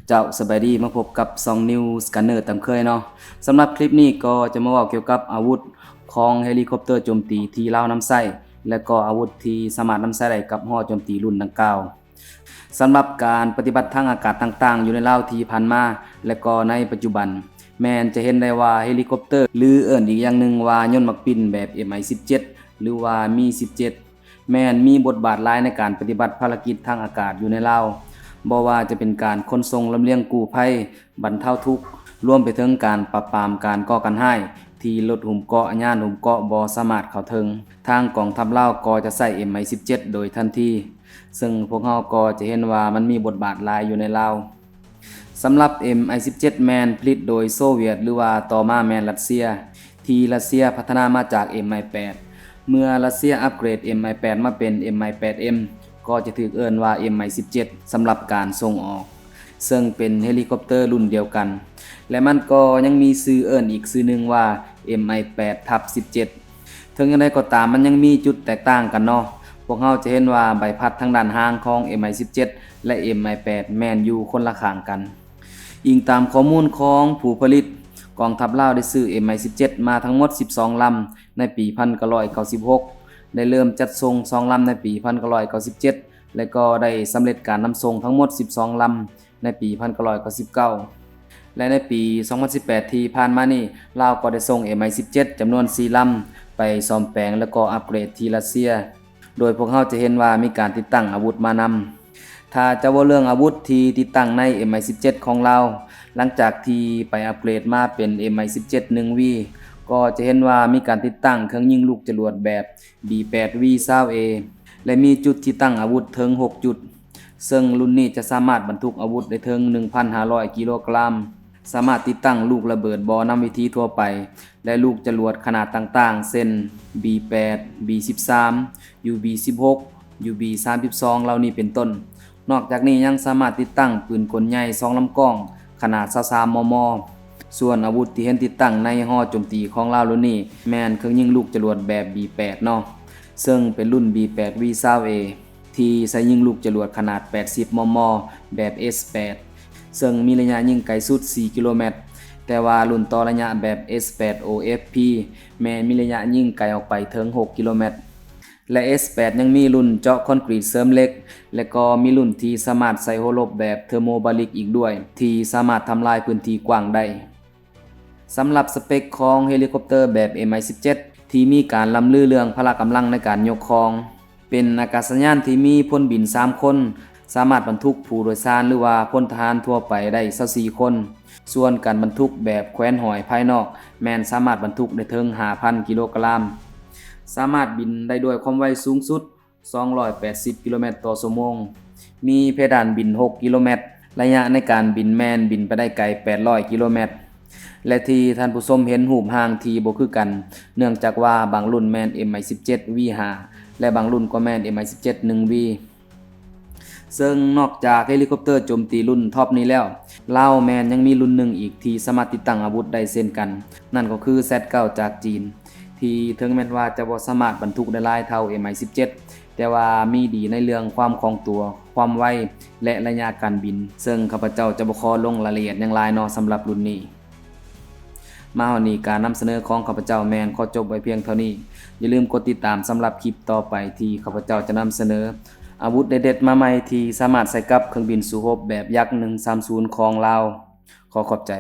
ເຈົ້າ ສະບາຍດີ ມາພົບກັບຊ່ອງ News Gunner ຕາມເຄີຍເນາະ. ສຳລັບຄລິບນີ້ກໍຈະມາເວົ້າກ່ຽວກັບອາວຸດຂອງເຮລິຄອບເຕີໂຈມຕີທີ່ລາວນຳໃຊ້ ແລະກໍອາວຸດທີ່ສາມາດນຳໃຊ້ໄດ້ກັບຫໍໂຈມຕີລຸ້ນດັ່ງກ່າວ. ສຳລັບການປະຕິບັດທາງອາກາດຕ່າງໆຢູ່ໃນລາວທີ່ຜ່ານມາ ແລະກໍໃນປັດຈຸບັນ ແມ່ນຈະເຫັນໄດ້ວ່າເຮລິຄອບເຕີ ຫຼືເອີ້ນອີກຢ່າງໜຶ່ງວ່າຍົນໝາກປິ່ນແບບ ເອັມໄອສິບເຈັດ ຫຼືວ່າມີສິບເຈັດ ແມ່ນມີບົດບາດຫຼາຍໃນການປະຕິບັດພາລະກິດທາງອາກາດຢູ່ໃນລາວ, ບໍ່ວ່າຈະເປັນການຂົນສົ່ງລຳລຽງກູ້ໄພ, ບັນເທົາທຸກ, ລວມໄປເຖິງການປາບປາມການກໍ່ການຮ້າຍທີ່ລົດຫຸ້ມເກາະ, ຍານຫຸ້ມເກາະບໍ່ສາມາດເຂົ້າເຖິງ. ທາງກອງທັບລາວກໍຈະໃຊ້ ເອັມໄອສິບເຈັດ ໂດຍທັນທີ, ເຊິ່ງພວກເຮົາກໍຈະເຫັນວ່າມັນມີບົດບາດຫຼາຍຢູ່ໃນລາວ. ສຳລັບ ເອັມໄອສິບເຈັດ ແມ່ນຜະລິດໂດຍໂຊວຽດ ຫຼືວ່າຕໍ່ມາແມ່ນຣັດເຊຍ ທີ່ຣັດເຊຍພັດທະນາມາຈາກ ເອັມໄອແປດ. ເມື່ອຣັດເຊຍອັບເກຣດ ເອັມໄອແປດ ມາເປັນ ເອັມໄອແປດເອັມ ກໍຈະຖືກເອີ້ນວ່າ ເອັມໄອສິບເຈັດ ສຳລັບການສົ່ງອອກ, ເຊິ່ງເປັນເຮລິຄອບເຕີລຸ້ນດຽວກັນ ແລະມັນກໍຍັງມີຊື່ເອີ້ນອີກຊື່ໜຶ່ງວ່າ ເອັມໄອແປດທັບສິບເຈັດ. ເຖິງຢ່າງໃດກໍຕາມ, ມັນຍັງມີຈຸດແຕກຕ່າງກັນເນາະ. ພວກເຮົາຈະເຫັນວ່າໃບພັດທາງດ້ານຫາງຂອງ ເອັມໄອສິບເຈັດ ແລະ ເອັມໄອແປດ ແມ່ນຢູ່ຄົນລະຂ້າງກັນ. ອີງຕາມຂໍ້ມູນຂອງຜູ້ຜະລິດ, ກອງທັບລາວໄດ້ຊື້ ເອັມໄອສິບເຈັດ ມາທັງໝົດສິບສອງລຳໃນປີພັນເກົ້າຮ້ອຍເກົ້າສິບຫົກ, ໄດ້ເລີ່ມຈັດສົ່ງສອງລຳໃນປີພັນເກົ້າຮ້ອຍເກົ້າສິບເຈັດ ແລະກໍໄດ້ສຳເລັດການນຳສົ່ງທັງໝົດສິບສອງລຳ ໃນປີພັນເກົ້າຮ້ອຍເກົ້າສິບເກົ້າ ແລະໃນປີສອງພັນສິບແປດທີ່ຜ່ານມານີ້, ລາວກໍໄດ້ສົ່ງ ເອັມໄອສິບເຈັດ ຈຳນວນສີ່ລຳໄປສ້ອມແປງ ແລະກໍອັບເກຣດທີ່ຣັດເຊຍ, ໂດຍພວກເຮົາຈະເຫັນວ່າມີການຕິດຕັ້ງອາວຸດມານຳ. ຖ້າຈະເວົ້າເລື່ອງອາວຸດທີ່ຕິດຕັ້ງໃນ ເອັມໄອສິບເຈັດ ຂອງລາວ, ຫຼັງຈາກທີ່ໄປອັບເກຣດມາເປັນ ເອັມໄອສິບເຈັດ ໜຶ່ງວີ ກໍຈະເຫັນວ່າມີການຕິດຕັ້ງເຄື່ອງຍິງລູກຈະຫຼວດແບບ ບີແປດວີຊາວເອ ແລະມີຈຸດທີ່ຕັ້ງອາວຸດເຖິງຫົກຈຸດ. ເຊິ່ງລຸ້ນນີ້ຈະສາມາດບັນທຸກອາວຸດໄດ້ເຖິງໜຶ່ງພັນຫ້າຮ້ອຍກິໂລກຣາມ, ສາມາດຕິດຕັ້ງລູກລະເບີດບໍ່ນຳວິທີທົ່ວໄປ ແລະລູກຈະຫຼວດຂະໜາດຕ່າງໆ ເຊັ່ນ ບີແປດ, ບີສິບສາມ, ຢູບີສິບຫົກ, ຢູບີສາມສິບສອງ ເຫຼົ່ານີ້ເປັນຕົ້ນ. ນອກຈາກນີ້ຍັງສາມາດຕິດຕັ້ງປືນກົນໃຫຍ່ສອງລຳກ້ອງຂະໜາດຊາວສາມ ມມ. ສ່ວນອາວຸດທີ່ເຫັນຕິດຕັ້ງໃນຫໍໂຈມຕີຂອງລາວລຸ້ນນີ້ ແມ່ນເຄື່ອງຍິງລູກຈະຫຼວດແບບ ບີແປດ ເນາະ, ເຊິ່ງເປັນລຸ້ນ ບີແປດວີຊາວເອ ທີ່ໃຊ້ຍິງລູກຈະຫຼວດຂະໜາດແປດສິບ ມມ ແບບ ເອສແປດ ເຊິ່ງມີໄລຍະຍິງໄກສຸດສີ່ກິໂລແມັດ, ແຕ່ວ່າລຸ້ນຕໍ່ໄລຍະແບບ ເອສແປດ ໂອເອັຟພີ ແມ່ນມີໄລຍະຍິງໄກອອກໄປເຖິງຫົກກິໂລແມັດ ແລະ ເອສແປດ ຍັງມີລຸ້ນເຈາະຄອນກຣີດເສີມເຫຼັກ ແລະກໍມີລຸ້ນທີ່ສາມາດໃສ່ຫົວລົບແບບເທີໂມບາລິກອີກດ້ວຍ ທີ່ສາມາດທຳລາຍພື້ນທີ່ກວ້າງໄດ້. ສຳລັບສະເປັກຂອງເຮລິຄອບເຕີແບບ ເອັມໄອສິບເຈັດ ທີ່ມີການລ່ຳລືເລື່ອງພະລະກຳລັງໃນການຍົກຄອງ, ເປັນອາກາດສະຍານທີ່ມີພົນບິນສາມຄົນ, ສາມາດບັນທຸກຜູ້ໂດຍສານ ຫຼືວ່າພົນທະຫານທົ່ວໄປໄດ້ຊາວສີ່ຄົນ. ສ່ວນການບັນທຸກແບບແຂວນຫ້ອຍພາຍນອກ ແມ່ນສາມາດບັນທຸກໄດ້ເຖິງຫ້າພັນກິໂລກຣາມ, ສາມາດບິນໄດ້ດ້ວຍຄວາມໄວສູງສຸດສອງຮ້ອຍແປດສິບກິໂລແມັດຕໍ່ຊົ່ວໂມງ, ມີເພດານບິນຫົກກິໂລແມັດ, ໄລຍະໃນການບິນແມ່ນບິນໄປໄດ້ໄກແປດຮ້ອຍກິໂລແມັດ. ແລະທີ່ທ່ານຜູ້ຊົມເຫັນຮູບຮ່າງທີ່ບໍ່ຄືກັນ ເນື່ອງຈາກວ່າບາງລຸ້ນແມ່ນ ເອັມໄອສິບເຈັດ ວີຫ້າ ແລະບາງລຸ້ນກໍແມ່ນ ເອັມໄອສິບເຈັດ ໜຶ່ງວີ. ເຊິ່ງນອກຈາກເຮລິຄອບເຕີໂຈມຕີລຸ້ນທັອບນີ້ແລ້ວ, ລາວແມ່ນຍັງມີລຸ້ນໜຶ່ງອີກທີ່ສາມາດຕິດຕັ້ງອາວຸດໄດ້ເຊັ່ນກັນ, ນັ້ນກໍຄື ແຊັດເກົ້າ ຈາກຈີນ, ທີ່ເຖິງແມ່ນວ່າຈະບໍ່ສາມາດບັນທຸກໄດ້ຫຼາຍເທົ່າ ເອັມໄອສິບເຈັດ ແຕ່ວ່າມີດີໃນເລື່ອງຄວາມຄ່ອງຕົວ, ຄວາມໄວ ແລະໄລຍະການບິນ, ເຊິ່ງຂ້າພະເຈົ້າຈະບໍ່ຂໍລົງລາຍລະອຽດຫຍັງຫຼາຍເນາະ ສຳລັບລຸ້ນນີ້. ມາຮອດນີ້ ການນຳສະເໜີຂອງຂ້າພະເຈົ້າແມ່ນຂໍຈົບໄວ້ພຽງເທົ່ານີ້. ຢ່າລືມກົດຕິດຕາມສຳລັບຄລິບຕໍ່ໄປທີ່ຂ້າພະເຈົ້າຈະນຳສະເໜີອາວຸດເດັດໆມາໃໝ່ທີ່ສາມາດໃຊ້ກັບເຄື່ອງບິນສູ້ຮົບແບບຍັກ ໜຶ່ງສາມສູນ ຂອງລາວ. ຂໍຂອບໃຈ.